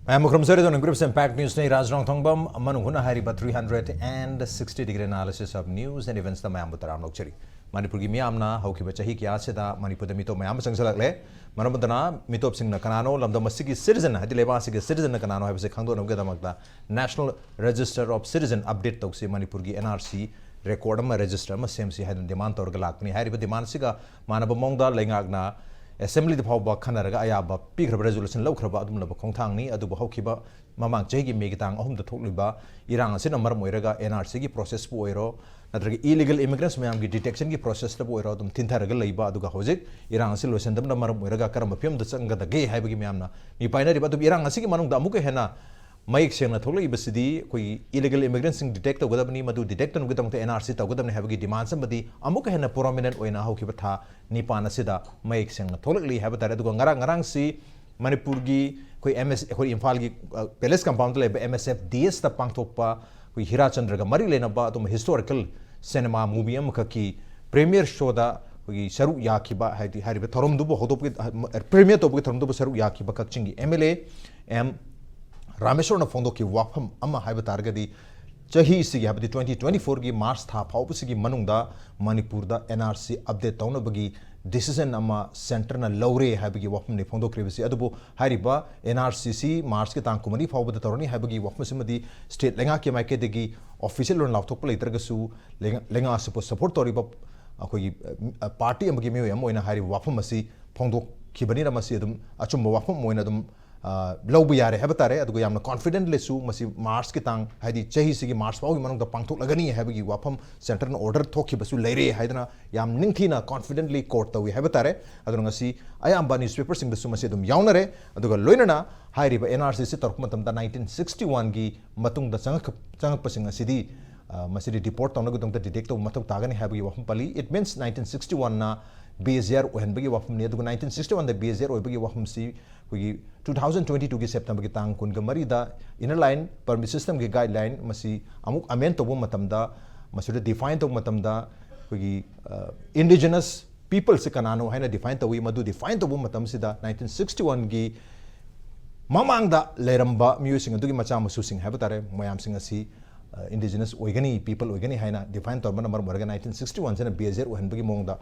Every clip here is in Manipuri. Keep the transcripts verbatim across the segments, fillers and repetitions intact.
ꯃꯌꯥꯝ ꯈꯨꯔꯨꯝꯖꯔꯤ꯫ ꯗꯣꯅꯤꯡ ꯒ꯭ꯔꯨꯞꯁ ꯏꯝꯄꯦꯛ ꯅ꯭ꯌꯨꯁꯅꯤ꯫ ꯔꯥꯖ ꯔꯣꯡꯊꯣꯡꯕꯝ ꯑꯃꯅ ꯍꯨꯅ ꯍꯥꯏꯔꯤꯕ three hundred and sixty degree analysis of news and events ꯇ ꯃꯌꯥꯝꯕꯨ ꯇꯔꯥꯝ ꯑꯣꯛꯆꯔꯤ꯫ ꯃꯅꯤꯄꯨꯔꯒꯤ ꯃꯤꯌꯥꯝꯅ ꯍꯧꯈꯤꯕ ꯆꯍꯤ ꯀꯌꯥꯁꯤꯗ ꯃꯅꯤꯄꯨꯔꯗ ꯃꯤꯇꯣꯞ ꯃꯌꯥꯝ ꯑꯃ ꯆꯪꯁꯤꯜꯂꯛꯂꯦ꯫ ꯃꯔꯝ ꯑꯗꯨꯅ ꯃꯤꯇꯣꯞꯁꯤꯡꯅ ꯀꯅꯥꯅꯣ, ꯂꯝꯗꯝ ꯑꯁꯤꯒꯤ citizen, ꯍꯥꯏꯗꯤ ꯂꯩꯕꯥꯛ ꯑꯁꯤꯒꯤ citizen ꯅ ꯀꯅꯥꯅꯣ ꯍꯥꯏꯕꯁꯤ ꯈꯪꯗꯣꯛꯅꯕꯒꯤꯗꯃꯛꯇ National Register of Citizen update ꯇꯧꯁꯤ꯫ ꯃꯅꯤꯄꯨꯔꯒꯤ N R C record ꯑꯃ, register ꯑꯃ ꯁꯦꯝꯁꯤ ꯍꯥꯏꯗꯨꯅ demand ꯇꯧꯔꯒ ꯂꯥꯛꯄꯅꯤ꯫ ꯍꯥꯏꯔꯤꯕ demand ꯁꯤꯒ ꯃꯥꯟꯅꯕ ꯃꯑꯣꯡꯗ ꯂꯩꯉꯥꯛꯅ Assembly ꯗ ꯐꯥꯎꯕ ꯈꯟꯅꯔꯒ ꯑꯌꯥꯕ ꯄꯤꯈ꯭ꯔꯕ, resolution ꯂꯧꯈ꯭ꯔꯕ ꯑꯗꯨꯒꯨꯝꯂꯕ ꯈꯣꯡꯊꯥꯡꯅꯤ꯫ ꯑꯗꯨꯕꯨ ꯍꯧꯈꯤꯕ ꯃꯃꯥꯡ ꯆꯍꯤꯒꯤ ꯃꯦꯒꯤ ꯇꯥꯡ ꯑꯍꯨꯝꯗ ꯊꯣꯛꯂꯤꯕ ꯏꯔꯥꯡ ꯑꯁꯤꯅ ꯃꯔꯝ ꯑꯣꯏꯔꯒ N R C ꯒꯤ process ꯄꯨ ꯑꯣꯏꯔꯣ, ꯅꯠꯇ꯭ꯔꯒ illegal immigrants ꯃꯌꯥꯝꯒꯤ detection ꯒꯤ process ꯇꯕꯨ ꯑꯣꯏꯔꯣ, ꯑꯗꯨꯝ ꯊꯤꯟꯊꯔꯒ ꯂꯩꯕ, ꯑꯗꯨꯒ ꯍꯧꯖꯤꯛ ꯏꯔꯥꯡ ꯑꯁꯤ ꯂꯣꯏꯁꯤꯟꯗꯕꯅ ꯃꯔꯝ ꯑꯣꯏꯔꯒ ꯀꯔꯝꯕ ꯐꯤꯕꯝꯗ ꯆꯪꯒꯗꯒꯦ ꯍꯥꯏꯕꯒꯤ ꯃꯌꯥꯝꯅ ꯃꯤ ꯄꯥꯏꯅꯔꯤꯕ꯫ ꯑꯗꯨꯕꯨ ꯏꯔꯥꯡ ꯑꯁꯤꯒꯤ ꯃꯅꯨꯡꯗ ꯑꯃꯨꯛꯀ ꯍꯦꯟꯅ ꯃꯌꯦꯛ ꯁꯦꯡꯅ ꯊꯣꯛꯂꯛꯏꯕꯁꯤꯗꯤ ꯑꯩꯈꯣꯏꯒꯤ illegal immigrants ꯁꯤꯡ detect ꯇꯧꯒꯗꯕꯅꯤ, ꯃꯗꯨ detect ꯇꯧꯅꯕꯒꯤꯗꯃꯛꯇ N R C ꯇꯧꯒꯗꯕꯅꯤ ꯍꯥꯏꯕꯒꯤ demand ꯑꯃꯗꯤ ꯑꯃꯨꯛꯀ ꯍꯦꯟꯅ prominent ꯑꯣꯏꯅ ꯍꯧꯈꯤꯕ ꯊꯥ ꯅꯤꯄꯥꯟ ꯑꯁꯤꯗ ꯃꯌꯦꯛ ꯁꯦꯡꯅ ꯊꯣꯛꯂꯛꯂꯤ ꯍꯥꯏꯕ ꯇꯥꯔꯦ꯫ ꯑꯗꯨꯒ ꯉꯔꯥꯡ, ꯉꯔꯥꯡꯁꯤ ꯃꯅꯤꯄꯨꯔꯒꯤ ꯑꯩꯈꯣꯏ M S, ꯑꯩꯈꯣꯏ ꯏꯝꯐꯥꯜꯒꯤ, ꯑ, Palace compound ꯗ ꯂꯩꯕ M S F D S ꯇ ꯄꯥꯡꯊꯣꯛꯄ ꯑꯩꯈꯣꯏ ꯍꯤꯔꯥꯆꯟꯗ꯭ꯔꯒ ꯃꯔꯤ ꯂꯩꯅꯕ ꯑꯗꯨꯝ historical cinema movie ꯑꯃꯈꯛꯀꯤ premiere show ꯗ ꯑꯩꯈꯣꯏꯒꯤ ꯁꯔꯨꯛ ꯌꯥꯈꯤꯕ, ꯍꯥꯏꯗꯤ ꯍꯥꯏꯔꯤꯕ ꯊꯧꯔꯝꯗꯨꯕꯨ ꯍꯧꯗꯣꯛꯄꯒꯤ, premiere ꯇꯧꯕꯒꯤ ꯊꯧꯔꯝꯗꯨꯕꯨ ꯁꯔꯨꯛ ꯌꯥꯈꯤꯕ ꯀꯛꯆꯤꯡꯒꯤ M L A M ꯔꯥꯃꯦꯁꯣꯔꯅ ꯐꯣꯡꯗꯣꯛꯈꯤꯕ ꯋꯥꯐꯝ ꯑꯃ ꯍꯥꯏꯕ ꯇꯥꯔꯒꯗꯤ, ꯆꯍꯤꯁꯤꯒꯤ, ꯍꯥꯏꯕꯗꯤ twenty twenty four ꯒꯤ March ꯊꯥ ꯐꯥꯎꯕꯁꯤꯒꯤ ꯃꯅꯨꯡꯗ ꯃꯅꯤꯄꯨꯔꯗ N R C update ꯇꯧꯅꯕꯒꯤ decision ꯑꯃ centre ꯅ ꯂꯧꯔꯦ ꯍꯥꯏꯕꯒꯤ ꯋꯥꯐꯝꯅꯤ ꯐꯣꯡꯗꯣꯛꯈ꯭ꯔꯤꯕꯁꯤ꯫ ꯑꯗꯨꯕꯨ ꯍꯥꯏꯔꯤꯕ N R C ꯁꯤ March ꯀꯤ ꯇꯥꯡ ꯀꯨꯟꯃꯔꯤ ꯐꯥꯎꯕꯗ ꯇꯧꯔꯅꯤ ꯍꯥꯏꯕꯒꯤ ꯋꯥꯐꯝꯁꯤꯃꯗꯤ state ꯂꯩꯉꯥꯛꯀꯤ ꯃꯥꯏꯀꯩꯗꯒꯤ official ꯑꯣꯏꯅ ꯂꯥꯎꯊꯣꯛꯄ ꯂꯩꯇ꯭ꯔꯒꯁꯨ, ꯂꯩꯉꯥ-, ꯂꯩꯉꯥꯛ ꯑꯁꯤꯕꯨ support ꯇꯧꯔꯤꯕ ꯑꯩꯈꯣꯏꯒꯤ, ꯑ, party ꯑꯃꯒꯤ ꯃꯤꯑꯣꯏ ꯑꯃ ꯑꯣꯏꯅ ꯍꯥꯏꯔꯤꯕ ꯋꯥꯐꯝ ꯑꯁꯤ ꯐꯣꯡꯗꯣꯛꯈꯤꯕꯅꯤꯅ ꯃꯁꯤ ꯑꯗꯨꯝ ꯑꯆꯨꯝꯕ ꯋꯥꯐꯝ ꯑꯃ ꯑꯣꯏꯅ ꯑꯗꯨꯝ, ꯑ, ꯂꯧꯕ ꯌꯥꯔꯦ ꯍꯥꯏꯕ ꯇꯥꯔꯦ꯫ ꯑꯗꯨꯒ ꯌꯥꯝꯅ confidently ꯁꯨ ꯃꯁꯤ March ꯀꯤ ꯇꯥꯡ, ꯍꯥꯏꯗꯤ ꯆꯍꯤꯁꯤꯒꯤ March ꯐꯥꯎꯒꯤ ꯃꯅꯨꯡꯗ ꯄꯥꯡꯊꯣꯛꯂꯒꯅꯤ ꯍꯥꯏꯕꯒꯤ ꯋꯥꯐꯝ centre ꯅ order ꯊꯣꯛꯈꯤꯕꯁꯨ ꯂꯩꯔꯦ ꯍꯥꯏꯗꯅ ꯌꯥꯝ ꯅꯤꯡꯊꯤꯅ, confidently quote ꯇꯧꯏ ꯍꯥꯏꯕ ꯇꯥꯔꯦ꯫ ꯑꯗꯨꯅ ꯉꯁꯤ ꯑꯌꯥꯝꯕ newspaper ꯁꯤꯡꯗꯁꯨ ꯃꯁꯤ ꯑꯗꯨꯝ ꯌꯥꯎꯅꯔꯦ꯫ ꯑꯗꯨꯒ ꯂꯣꯏꯅꯅ ꯍꯥꯏꯔꯤꯕ N R C ꯁꯤ ꯇꯧꯔꯛꯄ ꯃꯇꯝꯗ nineteen sixty one ꯒꯤ ꯃꯇꯨꯡꯗ ꯆꯪꯉꯛ-, ꯆꯪꯉꯛꯄꯁꯤꯡ ꯑꯁꯤꯗꯤ, ꯑ, ꯃꯁꯤꯗꯤ deport ꯇꯧꯅꯕꯒꯤꯗꯃꯛꯇ detect ꯇꯧꯕ ꯃꯊꯧ ꯇꯥꯒꯅꯤ ꯍꯥꯏꯕꯒꯤ ꯋꯥꯐꯝ ꯄꯜꯂꯤ꯫ It means nineteen sixty one ꯅ B S G R ꯑꯣꯏꯍꯟꯕꯒꯤ ꯋꯥꯐꯝꯅꯤ꯫ ꯑꯗꯨꯒ nineteen sixty one ꯗ B S G R ꯑꯣꯏꯕꯒꯤ ꯋꯥꯐꯝꯁꯤ ꯑꯩꯈꯣꯏꯒꯤ two thousand twenty two ꯒꯤ September ꯒꯤ ꯇꯥꯡ ꯀꯨꯟꯒ ꯃꯔꯤꯗ Inner Line Permit System ꯒꯤ guideline ꯃꯁꯤ ꯑꯃꯨꯛ amend ꯇꯧꯕ ꯃꯇꯝꯗ, ꯃꯁꯤꯗ define ꯇꯧꯕ ꯃꯇꯝꯗ ꯑꯩꯈꯣꯏꯒꯤ, ꯑ, indigenous people ꯁꯤ ꯀꯅꯥꯅꯣ ꯍꯥꯏꯅ define ꯇꯧꯏ꯫ ꯃꯗꯨ define ꯇꯧꯕ ꯃꯇꯝꯁꯤꯗ nineteen sixty one ꯒꯤ ꯃꯃꯥꯡꯗ ꯂꯩꯔꯝꯕ ꯃꯤꯑꯣꯏꯁꯤꯡ ꯑꯗꯨꯒꯤ ꯃꯆꯥ ꯃꯁꯨꯁꯤꯡ ꯍꯥꯏꯕ ꯇꯥꯔꯦ, ꯃꯌꯥꯝꯁꯤꯡ ꯑꯁꯤ ꯏꯟꯗꯤꯖꯤꯅꯁ ꯑꯣꯏꯒꯅꯤ, ꯄꯤꯄꯜ ꯑꯣꯏꯒꯅꯤ ꯍꯥꯏꯅ ꯗꯤꯐꯥꯏꯟ ꯇꯧꯔꯝꯕꯅ ꯃꯔꯝ ꯑꯣꯏꯔꯒ ꯅꯥꯏꯟꯇꯤꯟ ꯁꯤꯛꯁꯇꯤ ꯋꯥꯟꯁꯤꯅ ꯕꯤ ꯑꯦꯁ ꯖꯦꯠ ꯑꯣꯏꯍꯟꯕꯒꯤ ꯃꯑꯣꯡꯗ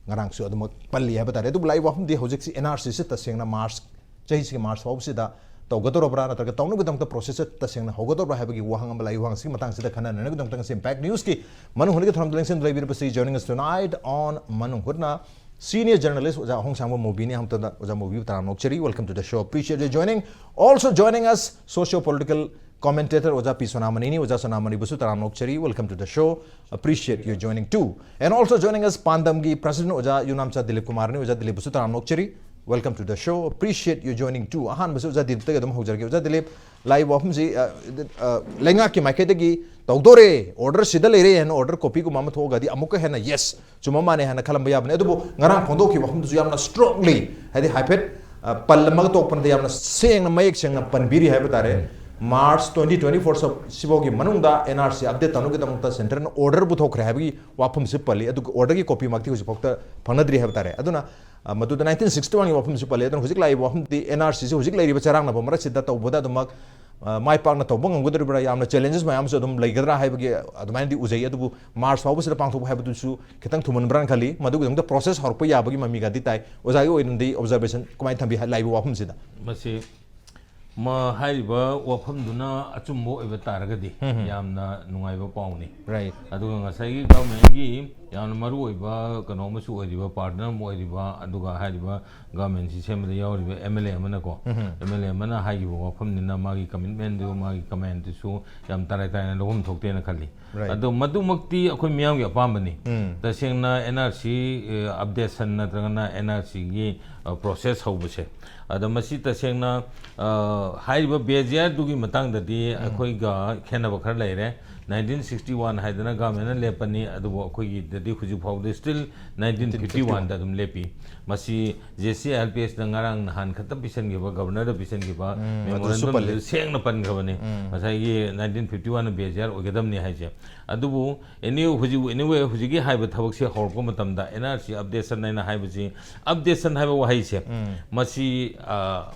ꯉꯔꯥꯡꯁꯨ ꯑꯗꯨꯃꯛ ꯄꯜꯂꯤ ꯍꯥꯏꯕ ꯇꯥꯔꯦ꯫ ꯑꯗꯨꯕꯨ ꯂꯥꯛꯏꯕ ꯋꯥꯐꯝꯗꯤ ꯍꯧꯖꯤꯛꯁꯤ ꯑꯦꯟ ꯑꯥꯔ ꯁꯤꯁꯤ ꯇꯁꯦꯡꯅ ꯃꯥꯔꯆ ꯆꯍꯤꯁꯤꯒꯤ ꯃꯥꯔꯆ ꯐꯥꯎꯕꯁꯤꯗ ꯇꯧꯒꯗꯧꯔꯕ꯭ꯔꯥ ꯅꯠꯇ꯭ꯔꯒ ꯇꯧꯅꯕꯒꯤꯗꯃꯛꯇ ꯄ꯭ꯔꯣꯁꯦꯁꯁꯦ ꯇꯁꯦꯡꯅ ꯍꯧꯒꯗꯧꯔꯕ꯭ꯔꯥ ꯍꯥꯏꯕꯒꯤ ꯋꯥꯍꯪ ꯑꯃ ꯂꯥꯛꯏ꯫ ꯋꯥꯍꯪꯁꯤꯒꯤ ꯃꯇꯥꯡꯁꯤꯗ ꯈꯟꯅꯅꯕꯒꯤꯗꯃꯛꯇ ꯉꯁꯤ ꯏꯝꯄꯦꯛ ꯅ꯭ꯌꯨꯁꯀꯤ ꯃꯅꯨꯡ ꯍꯨꯠꯀꯤ ꯊꯧꯔꯝꯗ ꯂꯦꯡꯁꯤꯟꯗꯨꯅ ꯂꯩꯕꯤꯔꯤꯕꯁꯤ joining us tonight on ꯃꯅꯨꯡ ꯍꯨꯠꯅ senior journalist ꯑꯣꯖꯥ ꯑꯍꯣꯡꯁꯥꯡꯕ ꯃꯣꯕꯤꯅꯤ꯫ ꯑꯍꯨꯝꯇꯗ ꯑꯣꯖꯥ ꯃꯣꯕꯤꯕꯨ ꯇꯔꯥꯝꯅ ꯑꯣꯛꯆꯔꯤ꯫ Welcome to the show, appreciate your joining. Also joining us, socio political commentator ꯑꯣꯖꯥ ꯄꯤ ꯁꯣꯅꯥꯃꯅꯤꯅꯤ꯫ ꯑꯣꯖꯥ ꯁꯣꯅꯥꯃꯅꯤꯕꯨꯁꯨ ꯇꯔꯥꯝꯅ ꯑꯣꯛꯆꯔꯤ꯫ Welcome to the show, appreciate your joining too. And also joining us, ꯄꯥꯟꯗꯝꯒꯤ president ꯑꯣꯖꯥ ꯌꯨꯅꯥꯝꯆꯥ ꯗꯤꯂꯤꯞ ꯀꯨꯃꯥꯔꯅꯤ꯫ ꯑꯣꯖꯥ ꯗꯤꯂꯤꯞꯕꯨꯁꯨ ꯇꯔꯥꯝꯅ ꯑꯣꯛꯆꯔꯤ꯫ Welcome to the show, appreciate your joining too. ꯑꯍꯥꯟꯕꯁꯤ ꯑꯣꯖꯥ ꯗꯤꯂꯤꯞꯇꯒꯤ ꯑꯗꯨꯝ ꯍꯧꯖꯔꯒꯦ꯫ ꯑꯣꯖꯥ ꯗꯤꯂꯤꯞ, ꯂꯥꯛꯏꯕ ꯋꯥꯐꯝꯁꯤ, ꯑ, ꯑ, ꯂꯩꯉꯥꯛꯀꯤ ꯃꯥꯏꯀꯩꯗꯒꯤ ꯇꯧꯗꯣꯔꯦ, order ꯁꯤꯗ ꯂꯩꯔꯦ ꯍꯥꯏꯅ order copy ꯒꯨꯝꯕ ꯑꯃ ꯊꯣꯛꯑꯒꯗꯤ ꯑꯃꯨꯛꯀ ꯍꯦꯟꯅ yes, ꯆꯨꯝꯕ ꯃꯥꯅꯦ ꯍꯥꯏꯅ ꯈꯜꯂꯝꯕ ꯌꯥꯕꯅꯤ꯫ ꯑꯗꯨꯕꯨ ꯉꯔꯥꯡ ꯐꯣꯡꯗꯣꯛꯈꯤꯕ ꯋꯥꯐꯝꯗꯨꯁꯨ ꯌꯥꯝꯅ strongly, ꯍꯥꯏꯗꯤ ꯍꯥꯏꯐꯦꯠ, ꯑ, ꯄꯜꯂꯝꯃꯒ ꯇꯣꯛꯄ ꯅꯠꯇꯦ, ꯌꯥꯝꯅ ꯁꯦꯡꯅ ꯃꯌꯦꯛ ꯁꯦꯡꯅ ꯄꯟꯕꯤꯔꯤ ꯍꯥꯏꯕ ꯇꯥꯔꯦ꯫ ꯃꯥꯔꯆ twenty twenty four ꯁꯤꯐꯥꯎꯒꯤ ꯃꯅꯨꯡꯗ ꯑꯦꯟ ꯑꯥꯔ ꯁꯤ update ꯇꯧꯅꯕꯒꯤꯗꯃꯛꯇ centre ꯅ order ꯄꯨꯊꯣꯛꯈ꯭ꯔꯦ ꯍꯥꯏꯕꯒꯤ ꯋꯥꯐꯝꯁꯤ ꯄꯜꯂꯤ꯫ ꯑꯗꯨꯒ order ꯒꯤ copy ꯃꯛꯇꯤ ꯍꯧꯖꯤꯛꯐꯥꯎꯗ ꯐꯪꯅꯗ꯭ꯔꯤ ꯍꯥꯏꯕ ꯇꯥꯔꯦ꯫ ꯑꯗꯨꯅ, ꯑ, ꯃꯗꯨꯗ ꯅꯥꯏꯟꯇꯤꯟ ꯁꯤꯛꯁꯇꯤ ꯋꯥꯟꯒꯤ ꯋꯥꯐꯝꯁꯤ ꯄꯜꯂꯤ꯫ ꯑꯗꯨꯅ ꯍꯧꯖꯤꯛ ꯂꯥꯛꯏꯕ ꯋꯥꯐꯝꯗꯤ ꯑꯦꯟ ꯑꯥꯔ ꯁꯤꯁꯤ ꯍꯧꯖꯤꯛ ꯂꯩꯔꯤꯕ ꯆꯔꯥꯡꯅꯕ ꯃꯔꯛꯁꯤꯗ ꯇꯧꯕꯗ ꯑꯗꯨꯃꯛ, ꯑ, ꯃꯥꯏ ꯄꯥꯛꯅ ꯇꯧꯕ ꯉꯝꯒꯗꯧꯔꯤꯕ꯭ꯔꯥ, ꯌꯥꯝꯅ challenges ꯃꯌꯥꯝ ꯑꯃꯁꯨ ꯑꯗꯨꯝ ꯂꯩꯒꯗ꯭ꯔꯥ ꯍꯥꯏꯕꯒꯤ ꯑꯗꯨꯃꯥꯏꯅꯗꯤ ꯎꯖꯩ꯫ ꯑꯗꯨꯕꯨ ꯃꯥꯔꯆ ꯐꯥꯎꯕꯁꯤꯗ ꯄꯥꯡꯊꯣꯛꯄ ꯍꯥꯏꯕꯗꯨꯁꯨ ꯈꯤꯇꯪ ꯊꯨꯃꯟꯕ꯭ꯔꯥꯅ ꯈꯜꯂꯤ꯫ ꯃꯗꯨꯒꯤꯗꯃꯛꯇ process ꯍꯧꯔꯛꯄ ꯌꯥꯕꯒꯤ ꯃꯃꯤꯒꯗꯤ ꯇꯥꯏ꯫ ꯑꯣꯖꯥꯒꯤ ꯑꯣꯏꯅꯗꯤ observation ꯀꯃꯥꯏꯅ ꯊꯝꯕꯤ ꯂꯥꯛꯏꯕ ꯋꯥꯐꯝꯁꯤꯗ? ꯃꯁꯤ ꯃ-, ꯍꯥꯏꯔꯤꯕ ꯋꯥꯐꯝꯗꯨꯅ ꯑꯆꯨꯝꯕ ꯑꯣꯏꯕ ꯇꯥꯔꯒꯗꯤ ꯎꯝ꯫ ꯌꯥꯝꯅ ꯅꯨꯡꯉꯥꯏꯕ ꯄꯥꯎꯅꯤ꯫ Right. ꯑꯗꯨꯒ ꯉꯁꯥꯏꯒꯤ government ꯀꯤ ꯌꯥꯝꯅ ꯃꯔꯨ ꯑꯣꯏꯕ ꯀꯩꯅꯣ ꯑꯃꯁꯨ ꯑꯣꯏꯔꯤꯕ, partner ꯑꯃ ꯑꯣꯏꯔꯤꯕ, ꯑꯗꯨꯒ ꯍꯥꯏꯔꯤꯕ government ꯁꯤ ꯁꯦꯝꯕꯗ ꯌꯥꯎꯔꯤꯕ ꯑꯦꯝ ꯑꯦꯜ ꯑꯦ ꯑꯃꯅꯀꯣ, ꯎꯝ꯫ ꯑꯦꯝ ꯑꯦꯜ ꯑꯦ ꯑꯃꯅ ꯍꯥꯏꯈꯤꯕ ꯋꯥꯐꯝꯅꯤꯅ ꯃꯥꯒꯤ commitment ꯗꯨ, ꯃꯥꯒꯤ command ꯗꯨꯁꯨ ꯌꯥꯝ ꯇꯔꯥꯏ ꯇꯔꯥꯏꯅ ꯂꯧꯐꯝ ꯊꯣꯛꯇꯦꯅ ꯈꯜꯂꯤ꯫ Right. ꯑꯗꯣ ꯃꯗꯨꯃꯛꯇꯤ ꯑꯩꯈꯣꯏ ꯃꯤꯌꯥꯝꯒꯤ ꯑꯄꯥꯝꯕꯅꯤ꯫ ꯎꯝ꯫ ꯇꯁꯦꯡꯅ ꯑꯦꯟ ꯑꯥꯔ ꯁꯤ, ꯑ, updation ꯅꯠꯇ꯭ꯔꯒꯅ ꯑꯦꯟ ꯑꯥꯔ ꯁꯤ ꯒꯤ, ꯑ, process ꯍꯧꯕꯁꯦ, ꯑꯗꯣ ꯃꯁꯤ ꯇꯁꯦꯡꯅ, ꯑ, ꯍꯥꯏꯔꯤꯕ ꯕꯤ ꯑꯦꯁ ꯖꯤ ꯑꯥꯔ ꯗꯨꯒꯤ ꯃꯇꯥꯡꯗꯗꯤ ꯎꯝ꯫ ꯑꯩꯈꯣꯏꯒ ꯈꯦꯠꯅꯕ ꯈꯔ ꯂꯩꯔꯦ꯫ ꯅꯥꯏꯟꯇꯤꯟ ꯁꯤꯛꯁꯇꯤ ꯋꯥꯟ ꯍꯥꯏꯗꯅ government ꯅ ꯂꯦꯞꯄꯅꯤ, ꯑꯗꯨꯕꯨ ꯑꯩꯈꯣꯏꯒꯤ ꯍꯧꯖꯤꯛ ꯐꯥꯎꯕꯗ still nineteen fifty one ꯗ ꯑꯗꯨꯝ ꯂꯦꯞꯄꯤ꯫ ꯃꯁꯤ J C I L P S ꯅ ꯉꯔꯥꯡ ꯅꯍꯥꯟ ꯈꯛꯇ ꯄꯤꯁꯟꯈꯤꯕ, ꯒꯕꯔꯅꯔꯗ ꯄꯤꯁꯟꯈꯤꯕ memorandum ꯗꯨꯁꯨ ꯁꯦꯡꯅ ꯄꯟꯈ꯭ꯔꯕꯅꯤ꯫ ꯉꯁꯥꯏꯒꯤ nineteen fifty one ꯅ base year ꯑꯣꯏꯒꯗꯕꯅꯤ ꯍꯥꯏꯁꯦ꯫ ꯑꯗꯨꯕꯨ anyway, ꯍꯧꯖꯤꯛ, anyway, ꯍꯧꯖꯤꯛꯀꯤ ꯍꯥꯏꯕ ꯊꯕꯛꯁꯦ ꯍꯧꯔꯛꯄ ꯃꯇꯝꯗ N R C updation ꯍꯥꯏꯅ ꯍꯥꯏꯕꯁꯤ, updation ꯍꯥꯏꯕ ꯋꯥꯍꯩꯁꯦ, ꯃꯁꯤ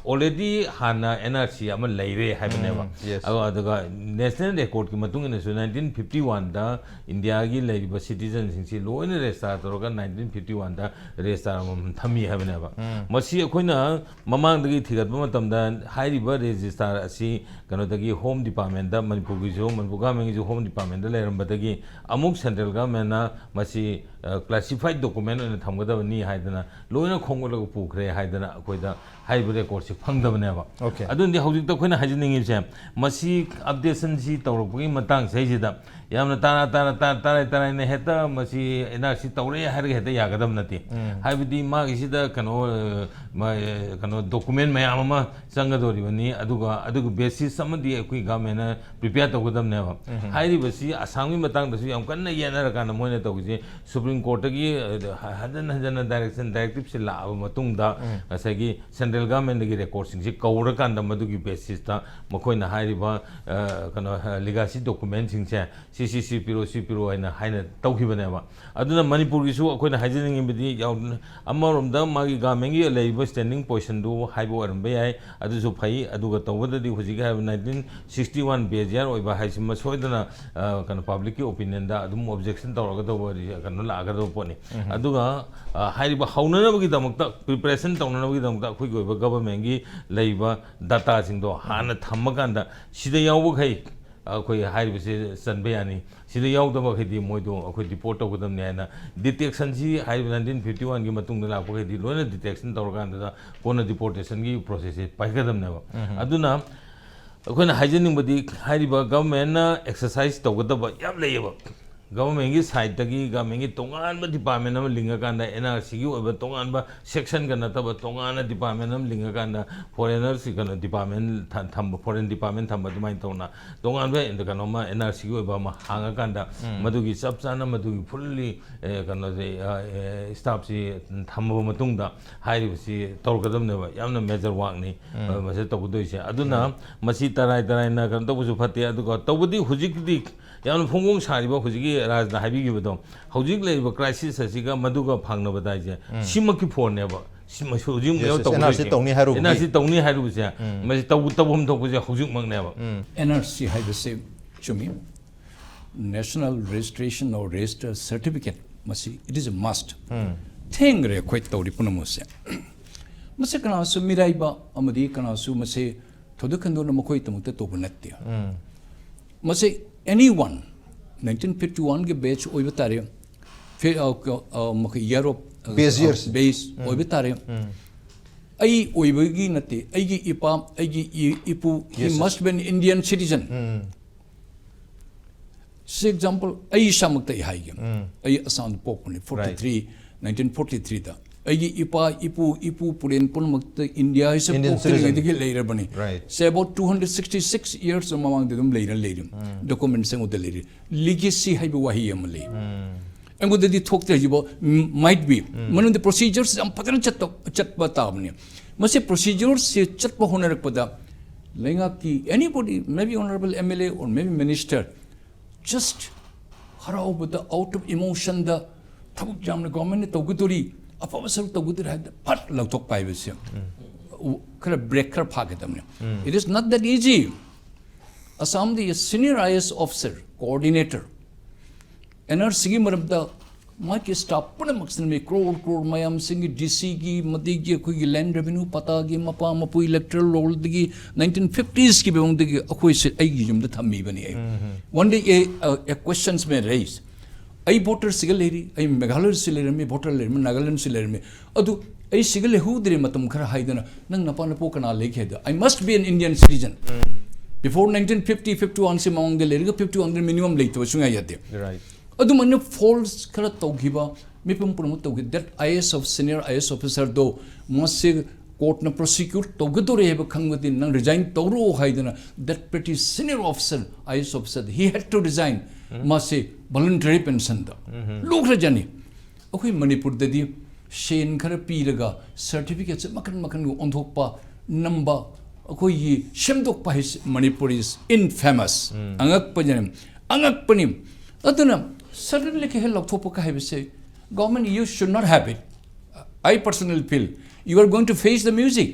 already ꯍꯥꯟꯅ N R C ꯑꯃ ꯂꯩꯔꯦ ꯍꯥꯏꯕꯅꯦꯕ꯫ ꯑꯗꯣ, ꯑꯗꯨꯒ National Record ꯀꯤ ꯃꯇꯨꯡ ꯏꯟꯅꯁꯨ nineteen fifty one ꯗ ꯏꯟꯗꯤꯌꯥꯒꯤ ꯂꯩꯔꯤꯕ citizen ꯁꯤꯡꯁꯤ ꯂꯣꯏꯅ register ꯇꯧꯔꯒ nineteen fifty one ꯗ register ꯑꯃꯃꯝ ꯊꯝꯃꯤ ꯍꯥꯏꯕꯅꯦꯕ꯫ ꯃꯁꯤ ꯑꯩꯈꯣꯏꯅ ꯃꯃꯥꯡꯗꯒꯤ ꯊꯤꯒꯠꯄ ꯃꯇꯝꯗ ꯍꯥꯏꯔꯤꯕ register ꯑꯁꯤ ꯀꯩꯅꯣꯗꯒꯤ, Home Department ꯇ, ꯃꯅꯤꯄꯨꯔꯒꯤꯁꯨ, ꯃꯅꯤꯄꯨꯔ government ꯀꯤꯁꯨ Home Department ꯇ ꯂꯩꯔꯝꯕꯗꯒꯤ ꯑꯃꯨꯛ central government ꯅ ꯃꯁꯤ classified document ꯑꯣꯏꯅ ꯊꯝꯒꯗꯕꯅꯤ ꯍꯥꯏꯗꯅ ꯂꯣꯏꯅ ꯈꯣꯝꯒꯠꯂꯒ ꯄꯨꯈ꯭ꯔꯦ ꯍꯥꯏꯗꯅ ꯑꯩꯈꯣꯏꯗ ꯍꯥꯏꯔꯤꯕ record ꯁꯤ ꯐꯪꯗꯕꯅꯦꯕ꯫ ꯑꯗꯨꯅꯗꯤ ꯍꯧꯖꯤꯛꯇ ꯑꯩꯈꯣꯏꯅ ꯍꯥꯏꯖꯅꯤꯡꯉꯤꯁꯦ, ꯃꯁꯤ updation ꯁꯤ ꯇꯧꯔꯛꯄꯒꯤ ꯃꯇꯥꯡꯁꯤꯗꯩꯁꯤꯗ ꯌꯥꯝꯅ ꯇꯔꯥ, ꯇꯔꯥ, ꯇꯔꯥ, ꯇꯔꯥꯏ, ꯇꯔꯥꯏꯅ ꯍꯦꯛꯇ ꯃꯁꯤ N R C ꯇꯧꯔꯦ ꯍꯥꯏꯔꯒ ꯍꯦꯛꯇ ꯌꯥꯒꯗꯕ ꯅꯠꯇꯦ꯫ ꯍꯥꯏꯕꯗꯤ ꯃꯥꯒꯤꯁꯤꯗ ꯀꯩꯅꯣ, ꯑ, ꯃ-, ꯑ, ꯀꯩꯅꯣ, document ꯃꯌꯥꯝ ꯑꯃ ꯆꯪꯒꯗꯧꯔꯤꯕꯅꯤ, ꯑꯗꯨꯒ ꯑꯗꯨꯒꯤ basis ꯑꯃꯗꯤ ꯑꯩꯈꯣꯏ government ꯅ prepare ꯇꯧꯒꯗꯕꯅꯦꯕ꯫ ꯍꯥꯏꯔꯤꯕꯁꯤ ꯑꯁꯥꯝꯒꯤ ꯃꯇꯥꯡꯗꯁꯨ ꯌꯥꯝ ꯀꯟꯅ ꯌꯦꯠꯅꯔꯀꯥꯟꯗ ꯃꯣꯏꯅ ꯇꯧꯔꯤꯁꯦ, Supreme Court ꯇꯒꯤ, ꯑ, ꯍ-, ꯍꯟꯖꯟ ꯍꯟꯖꯟꯅ direction, directive ꯁꯤ ꯂꯥꯛꯑꯕ ꯃꯇꯨꯡꯗ ꯉꯁꯥꯏꯒꯤ central government ꯇꯒꯤ record ꯁꯤꯡꯁꯤ ꯀꯧꯔꯀꯥꯟꯗ ꯃꯗꯨꯒꯤ basis ꯇ ꯃꯈꯣꯏꯅ ꯍꯥꯏꯔꯤꯕ, ꯑ, ꯀꯩꯅꯣ, ꯑ, legacy document ꯁꯤꯡꯁꯦ ꯁꯤ, ꯁꯤ, ꯁꯤ ꯄꯤꯔꯛꯑꯣ, ꯁꯤ ꯄꯤꯔꯛꯑꯣ ꯍꯥꯏꯅ, ꯍꯥꯏꯅ ꯇꯧꯈꯤꯕꯅꯦꯕ꯫ ꯑꯗꯨꯅ ꯃꯅꯤꯄꯨꯔꯒꯤꯁꯨ ꯑꯩꯈꯣꯏꯅ ꯍꯥꯏꯖꯅꯤꯡꯉꯤꯕꯗꯤ ꯌꯥꯎ-, ꯑꯃꯔꯣꯝꯗ ꯃꯥꯒꯤ government ꯀꯤ ꯂꯩꯔꯤꯕ standing position ꯗꯨ ꯍꯥꯏꯕ ꯑꯣꯏꯔꯝꯕ ꯌꯥꯏ, ꯑꯗꯨꯁꯨ ꯐꯩ꯫ ꯑꯗꯨꯒ ꯇꯧꯕꯗꯗꯤ ꯍꯧꯖꯤꯛ ꯍꯥꯏꯔꯤꯕ nineteen sixty one base year ꯑꯣꯏꯕ ꯍꯥꯏꯁꯤꯃ ꯁꯣꯏꯗꯅ, ꯑ, ꯀꯩꯅꯣ, public ꯀꯤ opinion ꯗ ꯑꯗꯨꯝ objection ꯇꯧꯔꯒꯗꯧꯕ, ꯀꯩꯅꯣ, ꯂꯥꯛꯀꯗꯧꯕ ꯄꯣꯠꯅꯤ꯫ ꯑꯗꯨꯒ, ꯑ, ꯍꯥꯏꯔꯤꯕ ꯍꯧꯅꯅꯕꯒꯤꯗꯃꯛꯇ, preparation ꯇꯧꯅꯅꯕꯒꯤꯗꯃꯛꯇ ꯑꯩꯈꯣꯏꯒꯤ ꯑꯣꯏꯕ government ꯀꯤ ꯂꯩꯔꯤꯕ data ꯁꯤꯡꯗꯣ ꯍꯥꯟꯅ ꯊꯝꯃꯀꯥꯟꯗ ꯁꯤꯗ ꯌꯥꯎꯕꯈꯩ ꯑꯩꯈꯣꯏ ꯍꯥꯏꯔꯤꯕꯁꯦ ꯆꯟꯕ ꯌꯥꯅꯤ, ꯁꯤꯗ ꯌꯥꯎꯗꯕꯈꯩꯗꯤ ꯃꯣꯏꯗꯣ ꯑꯩꯈꯣꯏ deport ꯇꯧꯒꯗꯕꯅꯤ ꯍꯥꯏꯅ detection ꯁꯤ ꯍꯥꯏꯔꯤꯕ nineteen fifty one ꯒꯤ ꯃꯇꯨꯡꯗ ꯂꯥꯛꯄꯈꯩꯗꯤ ꯂꯣꯏꯅ detection ꯇꯧꯔꯀꯥꯟꯗꯨꯗ ꯀꯣꯟꯅ deportation ꯒꯤ process ꯁꯦ ꯄꯥꯏꯒꯗꯕꯅꯦꯕ꯫ ꯑꯗꯨꯅ ꯑꯩꯈꯣꯏꯅ ꯍꯥꯏꯖꯅꯤꯡꯕꯗꯤ ꯍꯥꯏꯔꯤꯕ government ꯅ exercise ꯇꯧꯒꯗꯕ ꯌꯥꯝ ꯂꯩꯌꯦꯕ꯫ ꯒꯚꯔꯟꯃꯦꯟꯒꯤ ꯁꯥꯏꯠꯇꯒꯤ ꯒꯚꯔꯟꯃꯦꯟꯒꯤ ꯇꯣꯉꯥꯟꯕ ꯗꯤꯄꯥꯔꯠꯃꯦꯟ ꯑꯃ ꯂꯤꯡꯉꯀꯥꯟꯗ ꯑꯦꯟ ꯑꯥꯔ ꯁꯤꯒꯤ ꯑꯣꯏꯕ ꯇꯣꯉꯥꯟꯕ ꯁꯦꯛꯁꯟꯒ ꯅꯠꯇꯕ ꯇꯣꯉꯥꯟꯅ ꯗꯤꯄꯥꯔꯠꯃꯦꯟ ꯑꯃ ꯂꯤꯡꯉꯀꯥꯟꯗ ꯐꯣꯔꯦꯅꯔꯁ ꯀꯩꯅꯣ ꯗꯤꯄꯥꯔꯠꯃꯦꯟ ꯊ- ꯊꯝꯕ ꯐꯣꯔꯦꯟ ꯗꯤꯄꯥꯔꯠꯃꯦꯟ ꯊꯝꯕ ꯑꯗꯨꯃꯥꯏꯅ ꯇꯧꯅ ꯇꯣꯉꯥꯟꯕ ꯀꯩꯅꯣ ꯑꯃ ꯑꯦꯟ ꯑꯥꯔ ꯁꯤꯒꯤ ꯑꯣꯏꯕ ꯑꯃ ꯍꯥꯡꯉꯀꯥꯟꯗ ꯃꯗꯨꯒꯤ ꯆꯞ ꯆꯥꯅ ꯃꯗꯨꯒꯤ ꯐꯨꯜꯂꯤ ꯀꯩꯅꯣꯁꯦ ꯁ꯭ꯇꯥꯐꯁꯤ ꯊꯝꯃꯕ ꯃꯇꯨꯡꯗ ꯍꯥꯏꯔꯤꯕꯁꯤ ꯇꯧꯔꯛꯀꯗꯕꯅꯦꯕ꯫ ꯌꯥꯝꯅ ꯃꯦꯖꯔ ꯋꯥꯛꯅꯤ ꯃꯁꯤ ꯇꯧꯒꯗꯣꯏꯁꯦ꯫ ꯑꯗꯨꯅ ꯃꯁꯤ ꯇꯔꯥꯏ ꯇꯔꯥꯏꯅ ꯀꯩꯅꯣ ꯇꯧꯕꯁꯨ ꯐꯠꯇꯦ꯫ ꯑꯗꯨꯒ ꯇꯧꯕꯗꯤ ꯍꯧꯖꯤꯛꯇꯤ ꯌꯥꯝꯅ ꯐꯣꯡ ꯐꯣꯡ ꯁꯥꯔꯤꯕ ꯍꯧꯖꯤꯛꯀꯤ ꯔꯥꯖꯅ ꯍꯥꯏꯕꯤꯈꯤꯕꯗꯣ, ꯍꯧꯖꯤꯛ ꯂꯩꯔꯤꯕ ꯀ꯭ꯔꯥꯏꯁꯤꯁ ꯑꯁꯤꯒ ꯃꯗꯨꯒ ꯐꯪꯅꯕꯗ ꯍꯥꯏꯁꯦ ꯁꯤꯃꯛꯀꯤ ꯐꯣꯟꯅꯦꯕ꯫ ꯁꯤꯃ ꯍꯧꯖꯤꯛ Yes, yes. ꯇꯧꯒꯗꯣꯏꯁꯦ꯫ ꯑꯦꯟ ꯑꯥꯔ ꯁꯤ ꯇꯧꯅꯤ ꯍꯥꯏꯔꯨꯕꯒꯤ꯫ ꯑꯦꯟ ꯑꯥꯔ ꯁꯤ ꯇꯧꯅꯤ ꯍꯥꯏꯔꯨꯕꯁꯦ ꯃꯁꯤ ꯇꯧ- ꯇꯧꯐꯝ ꯊꯣꯛꯄꯁꯦ ꯍꯧꯖꯤꯛꯃꯛꯅꯦꯕ꯫ ꯑꯦꯟ ꯑꯥꯔ ꯁꯤ ꯍꯥꯏꯕꯁꯦ ꯆꯨꯝꯃꯤ꯫ National Registration or Register Certificate, ꯃꯁꯤ it is a must. ꯊꯦꯡꯈ꯭ꯔꯦ ꯑꯩꯈꯣꯏ ꯇꯧꯔꯤ ꯄꯨꯝꯅꯃꯛꯁꯦ꯫ ꯃꯁꯤ ꯀꯅꯥꯁꯨ ꯃꯤꯔꯥꯏꯕ ꯑꯃꯗꯤ ꯀꯅꯥꯁꯨ ꯃꯁꯤ ꯊꯣꯏꯗꯣꯛ ꯍꯦꯟꯗꯣꯛꯅ ꯃꯈꯣꯏꯒꯤꯗꯃꯛꯇ ꯇꯧꯕ ꯅꯠꯇꯦ꯫ ꯃꯁꯤ ꯑꯦꯅꯤ ꯋꯥꯟ, ꯅꯥꯏꯟꯇꯤꯟ ꯐꯤꯐꯇꯤ ꯋꯥꯟꯒꯤ ꯕꯦꯆ ꯑꯣꯏꯕ ꯇꯥꯔꯦ, ꯐꯤ- ꯑ, ꯀ- ꯑ, ꯃꯈꯣꯏ ꯌꯥꯔꯣꯞ Base years. ꯕꯦꯁ ꯑꯣꯏꯕ ꯇꯥꯔꯦ꯫ ꯑꯩ ꯑꯣꯏꯕꯒꯤ ꯅꯠꯇꯦ, ꯑꯩꯒꯤ ꯏꯄꯥ, ꯑꯩꯒꯤ ꯏ- ꯏꯄꯨ, he Yes, sir. must be an Indian citizen. ꯁꯤ ꯑꯦꯛꯖꯥꯝꯄꯜ ꯑꯩ ꯏꯁꯥꯃꯛꯇ ꯑꯩ ꯍꯥꯏꯒꯦ꯫ ꯑꯩ ꯑꯁꯥꯝꯗ ꯄꯣꯛꯄꯅꯤ, ꯐꯣꯔꯇꯤ ꯊ꯭ꯔꯤ, ꯅꯥꯏꯟꯇꯤꯟ ꯐꯣꯔꯇꯤ ꯊ꯭ꯔꯤꯗ꯫ ꯑꯩꯒꯤ ꯏꯄꯥ, ꯏꯄꯨ, ꯏꯄꯨ ꯄꯨꯔꯦꯟ ꯄꯨꯝꯅꯃꯛꯇ ꯏꯟꯗꯤꯌꯥ ꯍꯥꯏꯁꯦ Indian ꯄꯣꯛꯇ꯭ꯔꯤꯉꯩꯗꯒꯤ citizen. ꯂꯩꯔꯕꯅꯤ꯫ Right. Say about two hundred sixty six years ꯃꯃꯥꯡꯗ ꯑꯗꯨꯝ ꯂꯩꯔ ꯂꯩꯔꯤ꯫ ꯗꯣꯀꯨꯃꯦꯟꯠꯁ ꯑꯩꯉꯣꯟꯗ ꯂꯩꯔꯤ꯫ ꯂꯤꯒꯦꯁꯤ ꯍꯥꯏꯕ ꯋꯥꯍꯩ ꯑꯃ ꯂꯩ꯫ ꯑꯩꯉꯣꯟꯗꯗꯤ ꯊꯣꯛꯇꯦ ꯍꯧꯖꯤꯛꯐꯥꯎ꯫ Might be. ꯃꯅꯨꯡꯗ ꯄ꯭ꯔꯣꯁꯤꯖꯔꯁꯤ ꯌꯥꯝ ꯐꯖꯅ ꯆꯠꯇ- ꯆꯠꯄ ꯇꯥꯕꯅꯤ꯫ ꯃꯁꯤ ꯄ꯭ꯔꯣꯁꯤꯖꯔꯁꯤ ꯆꯠꯄ ꯍꯣꯠꯅꯔꯛꯄꯗ ꯂꯩꯉꯥꯛꯀꯤ anybody, maybe honorable M L A or maybe minister, just ꯍꯔꯥꯎꯕꯗ, out of emotionꯗ, ꯊꯕꯛ ꯌꯥꯝꯅ ꯒꯣꯔꯃꯦꯟꯅ ꯇꯧꯒꯗꯣꯔꯤ, ꯑꯐꯕ ꯁꯔꯨꯛ ꯇꯧꯒꯗꯣꯔꯤ ꯍꯥꯏꯕꯗ ꯐꯠ ꯂꯧꯊꯣꯛꯄ ꯍꯥꯏꯕꯁꯦ ꯎ- ꯈꯔ ꯕ꯭ꯔꯦꯛ ꯈꯔ ꯐꯥꯒꯗꯕꯅꯤ꯫ It is not that easy. ꯑꯁꯥꯝꯗ senior I A S officer, coordinator, N R Cꯒꯤ ꯃꯔꯝꯗ ꯃꯥꯒꯤ ꯁ꯭ꯇꯥꯐ ꯄꯨꯝꯅꯃꯛꯁꯤꯅ ꯃꯤ ꯀ꯭ꯔꯣꯔ ꯀ꯭ꯔꯣꯔ ꯃꯌꯥꯝꯁꯤꯡꯒꯤ, ꯗꯤ ꯁꯤꯒꯤ, ꯃꯗꯤꯒꯤ, ꯑꯩꯈꯣꯏꯒꯤ ꯂꯦꯟ ꯔꯦꯚꯦꯅ꯭ꯌꯨ ꯄꯇꯥꯒꯤ, ꯃꯄꯥ ꯃꯄꯨ ꯏꯂꯦꯛꯇꯔꯦꯜ ꯔꯣꯜꯗꯒꯤ ꯅꯥꯏꯟꯇꯤꯟ ꯐꯤꯐꯇꯤꯁꯀꯤ ꯃꯑꯣꯡꯗꯒꯤ ꯑꯩꯈꯣꯏꯁꯦ ꯑꯩꯒꯤ ꯌꯨꯝꯗ ꯊꯝꯃꯤꯕꯅꯤ ꯑꯩ꯫ One day a, a, a questions may raise. ꯑꯩ ꯚꯣꯇꯔꯁꯤꯒ ꯂꯩꯔꯤ, ꯑꯩ ꯃꯦꯘꯥꯂꯌꯁꯤ ꯂꯩꯔꯝꯃꯤ, ꯚꯣꯇꯔ ꯂꯩꯔꯝꯃꯤ, ꯅꯥꯒꯥꯂꯦꯟꯁꯤ ꯂꯩꯔꯝꯃꯤ꯫ ꯑꯗꯨ ꯑꯩ ꯁꯤꯒ ꯂꯩꯍꯧꯗ꯭ꯔꯦ ꯃꯇꯝ ꯈꯔ ꯍꯥꯏꯗꯅ, "ꯅꯪ ꯅꯄꯥ ꯅꯄꯣ ꯀꯅꯥ ꯂꯩꯒꯦ?" ꯍꯥꯏꯗ, "I must be an Indian citizen." Before nineteen fifty, fifty one ꯁꯤ ꯃꯃꯥꯡꯗ ꯂꯩꯔꯒ fifty one ꯗ ꯃꯤꯅꯤꯃꯝ ꯂꯩꯇꯕ ꯁꯨꯡꯌꯥ ꯌꯥꯗꯦ꯫ Right. ꯑꯗꯨꯃꯥꯏꯅ ꯐꯣꯜꯁ ꯈꯔ ꯇꯧꯈꯤꯕ, ꯃꯤꯄꯨꯝ ꯄꯨꯝꯅꯃꯛ ꯇꯧꯈꯤ꯫ That I A S of, senior I A S officerꯗꯣ ꯃꯥꯁꯦ ꯀꯣꯔꯠꯅ ꯄ꯭ꯔꯣꯁꯤꯀ꯭ꯌꯨꯠ ꯇꯧꯒꯗꯧꯔꯦ ꯍꯥꯏꯕ ꯈꯪꯕꯗꯤ ꯅꯪ ꯔꯤꯖꯥꯏꯟ ꯇꯧꯔꯣ ꯍꯥꯏꯗꯅ, that pretty senior officer, I A S officer, he had to resign. ꯃꯥꯁꯦ voluntary pensionꯗ ꯂꯨꯈ꯭ꯔꯖꯥꯠꯅꯤ꯫ ꯑꯩꯈꯣꯏ ꯃꯅꯤꯄꯨꯔꯗꯗꯤ ꯁꯦꯟ ꯈꯔ ꯄꯤꯔꯒ ꯁꯔꯇꯤꯐꯤꯀꯦꯠꯁꯦ ꯃꯈꯟ ꯃꯈꯟꯒꯤ ꯑꯣꯟꯊꯣꯛꯄ, ꯅꯝꯕ, ꯑꯩꯈꯣꯏꯒꯤ ꯁꯦꯝꯗꯣꯛꯄ ꯍꯥꯏꯁꯦ Manipur is infamous. ꯑꯉꯛꯄꯅꯤ, ꯑꯉꯛꯄꯅꯤ꯫ ꯑꯗꯨꯅ ꯁꯗꯟꯂꯤ ꯀꯩ ꯍꯦꯛ ꯂꯧꯊꯣꯛꯄ ꯀꯥꯏ ꯍꯥꯏꯕꯁꯦ, government, you should not have it. I personally feel you are going to face the music.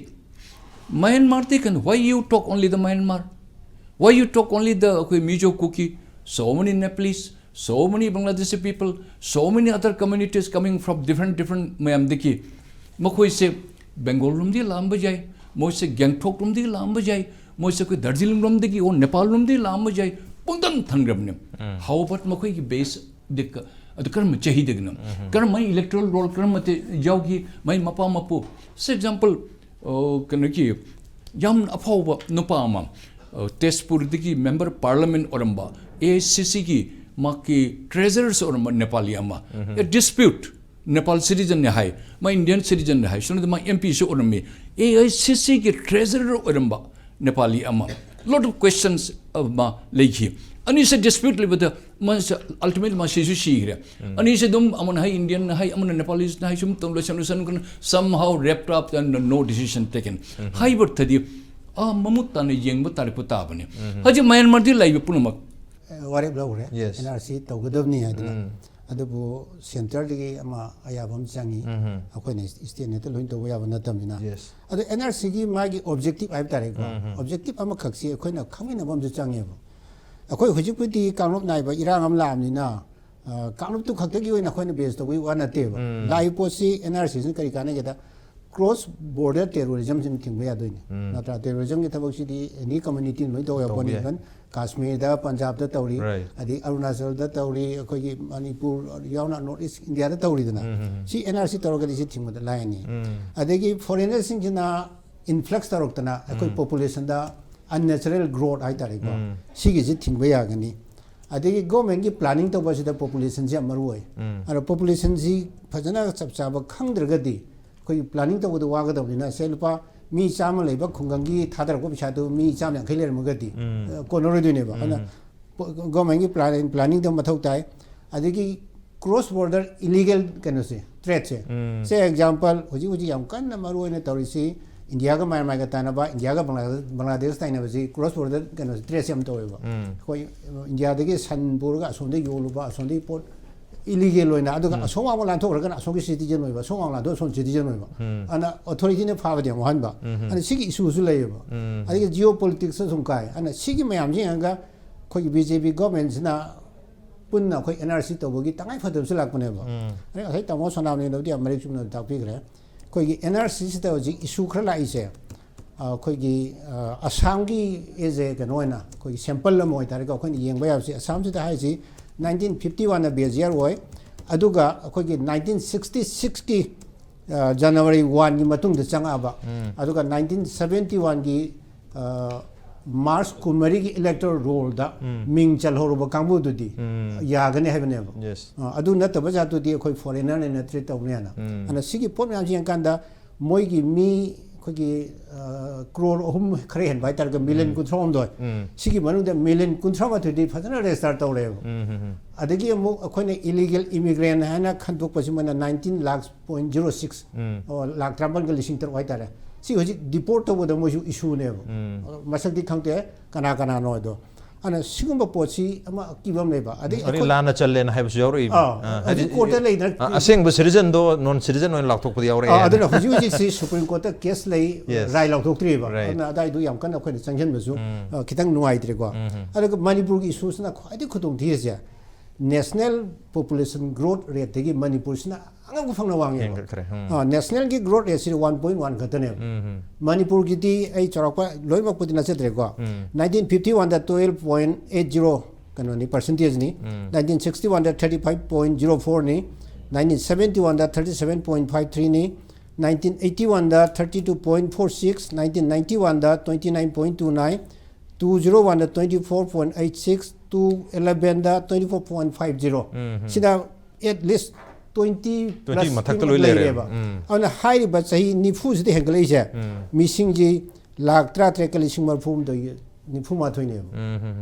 ꯃꯌꯥꯟꯃꯥꯔꯗꯤ ꯀꯩꯅꯣ, why you talk only the Myanmar? Why you talk only the, ꯑꯩꯈꯣꯏ ꯃꯤꯖꯣ ꯀꯨꯀꯤ? So many Nepalese, so many Bangladeshi people, so many other communities coming from different different ꯃꯌꯥꯝꯗꯒꯤ, ꯃꯈꯣꯏꯁꯦ ꯕꯦꯡꯒꯣꯜ ꯂꯣꯝꯗꯒꯤ ꯂꯥꯛꯑꯝꯕ ꯌꯥꯏ, ꯃꯣꯏꯁꯦ ꯒꯦꯡꯊꯣꯛ ꯂꯣꯝꯗꯒꯤ ꯂꯥꯛꯑꯝꯕ ꯌꯥꯏ, ꯃꯣꯏꯁꯦ ꯑꯩꯈꯣꯏ ꯗꯥꯔꯖꯤꯂꯤꯡ ꯂꯣꯝꯗꯒꯤ ꯑꯣꯔ ꯅꯦꯄꯥꯜ ꯂꯣꯝꯗꯒꯤ ꯂꯥꯛꯑꯝꯕ ꯌꯥꯏ, ꯄꯨꯡꯊꯝ ꯊꯝꯈ꯭ꯔꯕꯅꯦ꯫ How about ꯃꯈꯣꯏꯒꯤ ꯕꯦꯁ? ꯑꯗꯨ ꯀꯔꯝꯕ ꯆꯍꯤꯗꯒꯤꯅꯣ? ꯀꯔꯝꯕ ꯏꯂꯦꯛꯇꯣꯔꯦꯜ ꯔꯣꯜ ꯀꯔꯝꯕ ꯌꯥꯎꯈꯤ? ꯃꯥꯏ ꯃꯄꯥ ꯃꯄꯨ, for example, ꯀꯩꯅꯣꯒꯤ ꯌꯥꯝ ꯑꯐꯥꯎꯕ ꯅꯨꯄꯥ ꯑꯃ, ꯇꯦꯖꯄꯨꯔꯗꯒꯤ ꯃꯦꯝꯕꯔ ꯄꯥꯔꯂꯤꯌꯥꯃꯦꯟ ꯑꯣꯏꯔꯝꯕ, ꯑꯦ ꯑꯥꯏ ꯁꯤ ꯁꯤꯒꯤ ꯃꯥꯒꯤ ꯇ꯭ꯔꯦꯖꯔꯔꯁ ꯑꯣꯏꯔꯝꯕ ꯅꯦꯄꯥꯂꯤ ꯑꯃ, ꯑꯦ ꯗꯤꯁꯄ꯭ꯌꯨꯠ, ꯅꯦꯄꯥꯜ ꯁꯤꯇꯤꯖꯟꯅꯤ ꯍꯥꯏ, ꯃꯥ ꯏꯟꯗꯤꯌꯟ ꯁꯤꯇꯤꯖꯟꯅꯤ ꯍꯥꯏ, ꯁꯣꯝꯗ ꯃꯥ ꯑꯦꯝ ꯄꯤꯁꯨ ꯑꯣꯏꯔꯝꯃꯤ, ꯑꯦ ꯑꯥꯏ ꯁꯤ ꯁꯤꯒꯤ ꯇ꯭ꯔꯦꯖꯔꯔ ꯑꯣꯏꯔꯝꯕ ꯅꯦꯄꯥꯂꯤ ꯑꯃ, lot of questions ꯑꯃ ꯂꯩꯈꯤ꯫ ꯑꯅꯤꯁꯦ ꯗꯤꯁꯄ꯭ꯌꯨꯠ ꯂꯩꯕꯗ ꯃꯥꯁꯦ ꯑꯜꯇꯤꯃꯦꯠꯂꯤ ꯃꯥ ꯁꯤꯁꯨ ꯁꯤꯈ꯭ꯔꯦ꯫ ꯑꯅꯤꯁꯦ ꯑꯗꯨꯝ ꯑꯃꯅ ꯍꯥꯏ ꯏꯟꯗꯤꯌꯟꯅ ꯍꯥꯏ, ꯑꯃꯅ ꯅꯦꯄꯥꯂꯤꯁꯅ ꯍꯥꯏ, ꯁꯨꯝ ꯇꯧ ꯂꯣꯏꯁꯟ ꯂꯣꯏꯁꯟ ꯀꯅ somehow wrapped up and no decision taken꯫ ꯍꯥꯏꯕ ꯑꯣꯏꯇꯥꯔꯗꯤ, ꯑꯥ, ꯃꯃꯨꯠ ꯇꯥꯅ ꯌꯦꯡꯕ ꯇꯥꯔꯛꯄ ꯇꯥꯕꯅꯤ꯫ ꯍꯧꯖꯤꯛ ꯃꯌꯥꯟꯃꯥꯔꯗꯤ ꯂꯩꯕ ꯄꯨꯝꯅꯃꯛ ꯋꯥꯔꯦꯞ ꯂꯧꯈ꯭ꯔꯦ꯫ Yes. ꯑꯦꯟ ꯑꯥꯔ ꯁꯤ ꯇꯧꯒꯗꯕꯅꯤ ꯍꯥꯏꯗꯅ꯫ ꯑꯗꯨꯕꯨ ꯁꯦꯟꯇꯔꯗꯒꯤ ꯑꯃ ꯑꯌꯥꯕ ꯑꯃ ꯆꯪꯉꯤ꯫ ꯑꯩꯈꯣꯏꯅ ꯏꯁꯇꯦꯠ ꯍꯦꯛꯇ ꯂꯣꯏ ꯇꯧꯕ ꯌꯥꯕ ꯅꯠꯇꯕꯅꯤꯅ꯫ Yes. ꯑꯗꯣ ꯑꯦꯟ ꯑꯥꯔ ꯁꯤꯒꯤ ꯃꯥꯒꯤ ꯑꯣꯕꯖꯦꯛꯇꯤꯞ ꯍꯥꯏꯕ ꯇꯥꯔꯦꯀꯣ꯫ ꯑꯣꯕꯖꯦꯛꯇꯤꯞ ꯑꯃꯈꯛꯁꯤ ꯑꯩꯈꯣꯏꯅ ꯈꯪꯃꯤꯟꯅꯕ ꯑꯃꯁꯨ ꯆꯪꯉꯦꯕ꯫ ꯑꯩꯈꯣꯏ ꯍꯧꯖꯤꯛꯄꯨꯗꯤ ꯀꯥꯡꯂꯨꯞ ꯅꯥꯏꯕ ꯏꯔꯥꯡ ꯑꯃ ꯂꯥꯛꯑꯕꯅꯤꯅ, ꯑ, ꯀꯥꯡꯂꯨꯞꯇꯨ ꯈꯛꯇꯒꯤ ꯑꯣꯏꯅ ꯑꯩꯈꯣꯏꯅ ꯕꯦꯁ ꯇꯧꯕꯒꯤ ꯋꯥ ꯅꯠꯇꯦꯕ꯫ ꯂꯥꯛꯏꯕ ꯄꯣꯠꯁꯤ ꯑꯦꯟ ꯑꯥꯔ ꯁꯤꯁꯤꯅ ꯀꯔꯤ ꯀꯥꯟꯅꯒꯦꯗ, ꯀ꯭ꯔꯣꯁ ꯕꯣꯔꯗꯔ ꯇꯦꯔꯣꯔꯤꯖꯝꯁꯤꯅ ꯊꯤꯡꯕ ꯌꯥꯗꯣꯏꯅꯤ꯫ ꯅꯠꯇ꯭ꯔꯥ? ꯇꯦꯔꯣꯔꯤꯖꯝꯒꯤ ꯊꯕꯛꯁꯤꯗꯤ ꯑꯦꯅꯤ ꯀꯝꯃ꯭ꯌꯨꯅꯤꯇꯤꯅ ꯂꯣꯏ ꯇꯧꯕ ꯌꯥꯕ ꯇꯧꯕ ꯄꯣꯠꯅꯤ꯫ ꯌꯥꯏ꯫ Even ꯀꯥꯁꯃꯤꯔꯗ, ꯄꯟꯖꯥꯕꯇ ꯇꯧꯔꯤ, Right. ꯑꯗꯩ ꯑꯔꯨꯅꯥꯆꯜꯗ ꯇꯧꯔꯤ, ꯑꯩꯈꯣꯏꯒꯤ ꯃꯅꯤꯄꯨꯔ ꯌꯥꯎꯅ ꯅꯣꯔꯠ ꯏꯁ ꯏꯟꯗꯤꯌꯥꯗ ꯇꯧꯔꯤꯗꯅ꯫ ꯁꯤ ꯑꯦꯟ ꯑꯥꯔ ꯁꯤ ꯇꯧꯔꯒꯗꯤ ꯁꯤ ꯊꯤꯡꯕꯗ ꯂꯥꯏꯔꯅꯤ꯫ ꯑꯗꯒꯤ ꯐꯣꯔꯦꯅꯔꯁꯤꯡꯁꯤꯅ ꯏꯟꯐ꯭ꯂꯛꯁ ꯇꯧꯔꯛꯇꯅ ꯑꯩꯈꯣꯏ ꯄꯣꯄꯨꯂꯦꯁꯟꯗ ꯑꯟꯅꯦꯆꯔꯦꯜ ꯒ꯭ꯔꯣꯠ ꯍꯥꯏꯇꯥꯔꯦꯀꯣ, ꯁꯤꯒꯤꯁꯤ ꯊꯤꯡꯕ ꯌꯥꯒꯅꯤ꯫ ꯑꯗꯒꯤ ꯒꯣꯔꯃꯦꯟꯒꯤ ꯄ꯭ꯂꯥꯅꯤꯡ ꯇꯧꯕꯁꯤꯗ ꯄꯣꯄꯨꯂꯦꯁꯟꯁꯤ ꯌꯥꯝ ꯃꯔꯨ ꯑꯣꯏ꯫ ꯑꯗꯣ ꯄꯣꯄꯨꯂꯦꯁꯟꯁꯤ ꯐꯖꯅ ꯆꯞ ꯆꯥꯕ ꯈꯪꯗ꯭ꯔꯒꯗꯤ ꯑꯩꯈꯣꯏꯒꯤ ꯄ꯭ꯂꯥꯅꯤꯡ ꯇꯧꯕꯗ ꯋꯥꯒꯗꯕꯅꯤꯅ, ꯁꯦ, ꯂꯨꯄꯥ ꯃꯤ ꯆꯥꯝꯃ ꯂꯩꯕ ꯈꯨꯡꯒꯪꯒꯤ ꯊꯥꯗꯔꯛꯄ ꯄꯩꯁꯥꯗꯨ ꯃꯤ ꯆꯥꯝꯃ ꯌꯥꯡꯈꯩ ꯂꯩꯔꯝꯃꯒꯗꯤ, ꯑ, ꯀꯣꯟꯅꯔꯣꯏꯗꯣꯏꯅꯦꯕ꯫ ꯑꯗꯨꯅ ꯒꯣꯔꯃꯦꯟꯒꯤ ꯄ꯭ꯂꯥꯅꯤꯡ, ꯄ꯭ꯂꯥꯅꯤꯡ ꯇꯧꯕ ꯃꯊꯧ ꯇꯥꯏ꯫ ꯑꯗꯒꯤ ꯀ꯭ꯔꯣꯁ ꯕꯣꯔꯗꯔ ꯏꯂꯤꯒꯦꯜ ꯀꯩꯅꯣꯁꯦ, ꯇ꯭ꯔꯦꯗꯁꯦ, ꯁꯦ, ꯑꯦꯛꯖꯥꯝꯄꯜ, ꯍꯧꯖꯤꯛ ꯍꯧꯖꯤꯛ ꯌꯥꯝ ꯀꯟꯅ ꯃꯔꯨ ꯑꯣꯏꯅ ꯇꯧꯔꯤꯁꯤ ꯏꯟꯗꯤꯌꯥꯒ ꯃꯌꯥꯟꯃꯥꯔꯒ ꯇꯥꯟꯅꯕ, ꯏꯟꯗꯤꯌꯥꯒ ꯕꯪꯒ꯭ꯂꯥꯗꯦꯁ, ꯕꯪꯒ꯭ꯂꯥꯗꯦꯁ ꯇꯥꯏꯅꯕꯁꯤ ꯀ꯭ꯔꯣꯁ ꯕꯣꯔꯗꯔ ꯀꯩꯅꯣꯁꯦ, ꯇ꯭ꯔꯦꯗꯁꯦ ꯌꯥꯝ ꯇꯧꯋꯦꯕ꯫ ꯑꯩꯈꯣꯏ ꯏꯟꯗꯤꯌꯥꯗꯒꯤ ꯁꯟ ꯄꯨꯔꯒ ꯑꯁꯣꯝꯗ ꯌꯣꯜꯂꯨꯕ, ꯑꯁꯣꯝꯗꯒꯤ ꯄꯣꯠ ꯏꯂꯤꯒꯦꯜ ꯑꯣꯏꯅ, ꯑꯗꯨꯒ ꯑꯁꯣꯝ ꯋꯥꯡꯃ ꯂꯥꯟꯊꯣꯛꯈ꯭ꯔꯒꯅ ꯑꯁꯣꯝꯒꯤ ꯁꯤꯇꯤꯖꯟ ꯑꯣꯏꯕ, ꯑꯁꯣꯝ ꯋꯥꯡꯃ ꯂꯥꯟꯊꯣꯛ ꯑꯁꯣꯝ ꯁꯤꯇꯤꯖꯟ ꯑꯣꯏꯕ꯫ ꯑꯗꯨꯅ ꯑꯣꯊꯣꯔꯤꯇꯤꯅ ꯐꯥꯕꯗꯤ ꯌꯥꯝ ꯋꯥꯍꯟꯕ꯫ ꯑꯗꯨꯅ ꯁꯤꯒꯤ ꯏꯁꯨꯁꯨ ꯂꯩꯌꯦꯕ꯫ ꯑꯗꯒꯤ ꯖꯤꯑꯣ ꯄꯣꯂꯤꯇꯤꯛꯁꯇ ꯁꯨꯝ ꯀꯥꯏ꯫ ꯑꯗꯨꯅ ꯁꯤꯒꯤ ꯃꯌꯥꯝꯁꯤ ꯌꯦꯡꯉꯒ ꯑꯩꯈꯣꯏꯒꯤ ꯕꯤ ꯖꯦ ꯄꯤ ꯒꯣꯔꯃꯦꯟꯁꯤꯅ ꯄꯨꯟꯅ ꯑꯩꯈꯣꯏ ꯑꯦꯟ ꯑꯥꯔ ꯁꯤ ꯇꯧꯕꯒꯤ ꯇꯉꯥꯏ ꯐꯗꯕꯁꯨ ꯂꯥꯛꯄꯅꯦꯕ꯫ ꯑꯗꯩ ꯉꯁꯥꯏ ꯇꯥꯃꯣ ꯁꯣꯅꯥꯝꯅꯤꯅꯕꯨꯗꯤ ꯌꯥꯝ ꯃꯔꯤꯛ ꯆꯨꯝꯅ ꯇꯥꯛꯄꯤꯈ꯭ꯔꯦ꯫ ꯑꯩꯈꯣꯏꯒꯤ ꯑꯦꯟ ꯑꯥꯔ ꯁꯤꯁꯤꯗ ꯍꯧꯖꯤꯛ ꯏꯁꯨ ꯈꯔ ꯂꯥꯛꯏꯁꯦ, ꯑ, ꯑꯩꯈꯣꯏꯒꯤ, ꯑ, ꯑꯁꯥꯝꯒꯤ ꯑꯦꯖ ꯑꯦ ꯀꯩꯅꯣ ꯑꯣꯏꯅ, ꯑꯩꯈꯣꯏꯒꯤ ꯁꯦꯝꯄꯜ ꯑꯃ ꯑꯣꯏꯇꯥꯔꯦꯀꯣ, ꯑꯩꯈꯣꯏꯅ ꯌꯦꯡꯕ ꯌꯥꯕꯁꯤ, ꯑꯁꯥꯝꯁꯤꯗ ꯍꯥꯏꯁꯤ ꯅꯥꯏꯟꯇꯤꯟ ꯐꯤꯐꯇꯤ ꯋꯥꯟꯗ ꯕꯦꯖ ꯌꯔ ꯑꯣꯏ, ꯑꯗꯨꯒ ꯑꯩꯈꯣꯏꯒꯤ ꯅꯥꯏꯟꯇꯤꯟ ꯁꯤꯛꯁꯇꯤ ꯁꯤꯛꯁꯀꯤ, ꯑ, ꯖꯅꯋꯥꯔꯤ ꯋꯥꯟꯒꯤ ꯃꯇꯨꯡꯗ ꯆꯪꯉꯛꯑꯕ, ꯑꯗꯨꯒ ꯅꯥꯏꯟꯇꯤꯟ ꯁꯕꯦꯟꯇꯤ ꯋꯥꯟꯒꯤ, ꯑ, ꯃꯥꯔꯆ ꯀꯨꯟꯃꯔꯤꯒꯤ ꯏꯂꯦꯛꯇꯣꯔꯦꯜ ꯔꯣꯜꯗ ꯃꯤꯡ ꯆꯜꯍꯧꯔꯕ ꯀꯥꯡꯕꯨꯗꯨꯗꯤ ꯌꯥꯒꯅꯤ ꯍꯥꯏꯕꯅꯦꯕ꯫ ꯌꯦꯁ꯫ ꯑ, ꯑꯗꯨ ꯅꯠꯇꯕ ꯖꯥꯠꯇꯨꯗꯤ ꯑꯩꯈꯣꯏ ꯐꯣꯔꯦꯅꯔꯅ ꯇ꯭ꯔꯤꯠ ꯇꯧꯅꯦꯅ꯫ ꯑꯗꯨꯅ ꯁꯤꯒꯤ ꯄꯣꯠ ꯃꯌꯥꯝꯁꯤ ꯌꯦꯡꯀꯥꯟꯗ ꯃꯣꯏꯒꯤ ꯃꯤ ꯑꯩꯈꯣꯏꯒꯤ, ꯑ, ꯀ꯭ꯔꯣꯔ ꯑꯍꯨꯝ ꯈꯔ ꯍꯦꯟꯕ ꯍꯥꯏꯇꯥꯔꯒ ꯃꯤꯂꯤꯌꯟ ꯀꯨꯟꯊ꯭ꯔꯥ ꯍꯨꯝꯗꯣꯏ, ꯁꯤꯒꯤ ꯃꯅꯨꯡꯗ ꯃꯤꯂꯤꯌꯟ ꯀꯨꯟꯊ꯭ꯔꯥ ꯃꯥꯊꯣꯏꯗꯤ ꯐꯖꯅ ꯔꯦꯖꯤꯁꯇꯥꯔ ꯇꯧꯔꯦꯕ꯫ ꯑꯗꯒꯤ ꯑꯃꯨꯛ ꯑꯩꯈꯣꯏꯅ ꯏꯂꯤꯒꯦꯜ ꯏꯃꯤꯒ꯭ꯔꯦꯟ ꯍꯥꯏꯅ ꯈꯟꯗꯣꯛꯄꯁꯤ ꯃꯣꯏꯅ ꯅꯥꯏꯟꯇꯤꯟ ꯂꯥꯛ ꯄꯣꯏꯟ ꯖꯤꯔꯣ ꯁꯤꯛꯁ, ꯑꯣ, ꯂꯥꯛ ꯇꯔꯥꯃꯥꯄꯜꯒ ꯂꯤꯁꯤꯡ ꯇꯔꯨꯛ ꯍꯥꯏꯇꯥꯔꯦ꯫ ꯁꯤ ꯍꯧꯖꯤꯛ ꯗꯤꯄꯣꯔꯠ ꯇꯧꯕꯗ ꯃꯣꯏꯁꯨ ꯏꯁꯨꯅꯦꯕ꯫ ꯃꯁꯛꯇꯤ ꯈꯪꯗꯦ ꯀꯅꯥ ꯀꯅꯥꯅꯣ ꯍꯥꯏꯗꯣ꯫ ꯑꯗꯨꯅ ꯁꯤꯒꯨꯝꯕ ꯄꯣꯠꯁꯤ ꯑꯃ ꯑꯀꯤꯕ ꯑꯃ ꯂꯩꯕ꯫ ꯑꯗꯩ ꯑꯗꯩ ꯑꯩꯈꯣꯏ ꯂꯥꯟꯅ ꯆꯜꯂꯦꯅ ꯍꯥꯏꯕꯁꯨ ꯌꯥꯎꯔꯛꯏꯕ꯫ ꯑꯥ, ꯑꯥ, ꯍꯧꯖꯤꯛ ꯍꯥꯏꯗꯤ, ꯀꯣꯔꯠꯇ ꯂꯩꯗꯅ ꯑ-, ꯑꯁꯦꯡꯕ ꯁꯤꯇꯤꯖꯟꯗꯣ ꯅꯣꯟ ꯁꯤꯇꯤꯖꯟ ꯑꯣꯏꯅ ꯂꯥꯎꯊꯣꯛꯄꯗꯤ ꯌꯥꯎꯔꯛꯑꯦ꯫ ꯑꯥ, ꯑꯗꯨꯅ ꯍꯧꯖꯤꯛ ꯍꯧꯖꯤꯛꯁꯤ ꯁꯨꯄ꯭ꯔꯤꯝ ꯀꯣꯔꯠꯇ ꯀꯦꯁ ꯂꯩ, Yes. ꯔꯥꯏ ꯂꯥꯎꯊꯣꯛꯇ꯭ꯔꯤꯕ꯫ Right. ꯑꯗꯨꯅ ꯑꯗꯥꯏꯗꯨ ꯌꯥꯝ ꯀꯟꯅ ꯑꯩꯈꯣꯏꯅ ꯆꯪꯁꯤꯟꯕꯁꯨ, ꯑ, ꯈꯤꯇꯪ ꯅꯨꯡꯉꯥꯏꯇ꯭ꯔꯦꯀꯣ꯫ ꯑꯗꯨꯒ ꯃꯅꯤꯄꯨꯔꯒꯤ ꯏꯁꯨꯁꯤꯅ ꯈ꯭ꯋꯥꯏꯗꯒꯤ ꯈꯨꯗꯣꯡ ꯊꯤꯔꯤꯁꯦ, ꯅꯦꯁꯅꯦꯜ ꯄꯣꯄꯨꯂꯦꯁꯟ ꯒ꯭ꯔꯣꯠ ꯔꯦꯠꯇꯒꯤ ꯃꯅꯤꯄꯨꯔꯁꯤꯅ ꯑꯉꯛꯄ ꯐꯪꯅ ꯋꯥꯡꯉꯦꯕ꯫ ꯍꯦꯟꯒꯠꯈ꯭ꯔꯦ꯫ ꯎꯝ꯫ ꯑ, ꯅꯦꯁꯅꯦꯜꯒꯤ ꯒ꯭ꯔꯣꯠ ꯔꯦꯠꯁꯤ ꯋꯥꯟ ꯄꯣꯏꯟ ꯋꯥꯟ ꯈꯛꯇꯅꯦꯕ꯫ ꯎꯝ, ꯎꯝ꯫ ꯃꯅꯤꯄꯨꯔꯒꯤꯗꯤ ꯑꯩ ꯆꯥꯎꯔꯥꯛꯄ ꯂꯣꯏꯅꯃꯛꯄꯨꯗꯤ ꯅꯠꯆꯗ꯭ꯔꯦꯀꯣ꯫ ꯎꯝ꯫ ꯅꯥꯏꯟꯇꯤꯟ ꯐꯤꯐꯇꯤ ꯋꯥꯟꯗ ꯇ꯭ꯋꯦꯜꯐ ꯄꯣꯏꯟ ꯑꯩꯠ ꯖꯤꯔꯣ ꯀꯩꯅꯣꯅꯤ, ꯄꯥꯔꯁꯦꯟꯇꯦꯖꯅꯤ꯫ ꯎꯝ꯫ ꯅꯥꯏꯟꯇꯤꯟ ꯁꯤꯛꯁꯇꯤ ꯋꯥꯟꯗ ꯊꯥꯔꯇꯤ ꯐꯥꯏꯚ ꯄꯣꯏꯟ ꯖꯤꯔꯣ ꯐꯣꯔꯅꯤ꯫ ꯅꯥꯏꯟꯇꯤꯟ ꯁꯕꯦꯟꯇꯤ ꯋꯥꯟꯗ ꯊꯥꯔꯇꯤ ꯁꯕꯦꯟ ꯄꯣꯏꯟ ꯐꯥꯏꯚ ꯊ꯭ꯔꯤꯅꯤ꯫ ꯅꯥꯏꯟꯇꯤꯟ ꯑꯩꯠꯇꯤ ꯋꯥꯟꯗ thirty two point four six, nineteen ninety ꯋꯥꯟꯗ twenty nine point two nine, two zero ꯋꯥꯟꯗ twenty four point eight six, two ꯑꯦꯂꯚꯦꯟꯗ twenty four point five zero, ꯁꯤꯅ at least twenty Twenty ꯃꯊꯛꯇ ꯂꯣꯏ ꯂꯩꯔꯦꯕ. ꯎꯝ. ꯑꯗꯨꯅ ꯍꯥꯏꯔꯤꯕ ꯆꯍꯤ ꯅꯤꯐꯨꯁꯤꯗ ꯍꯦꯟꯒꯠꯂꯛꯏꯁꯦ, ꯃꯤꯁꯤꯡꯁꯤ ꯂꯥꯛ ꯇꯔꯥꯇꯔꯦꯠꯀ ꯂꯤꯁꯤꯡ ꯃꯔꯤꯐꯨ ꯍꯨꯝꯗꯣꯏ, ꯅꯤꯐꯨ ꯃꯥꯊꯣꯏꯅꯦꯕ꯫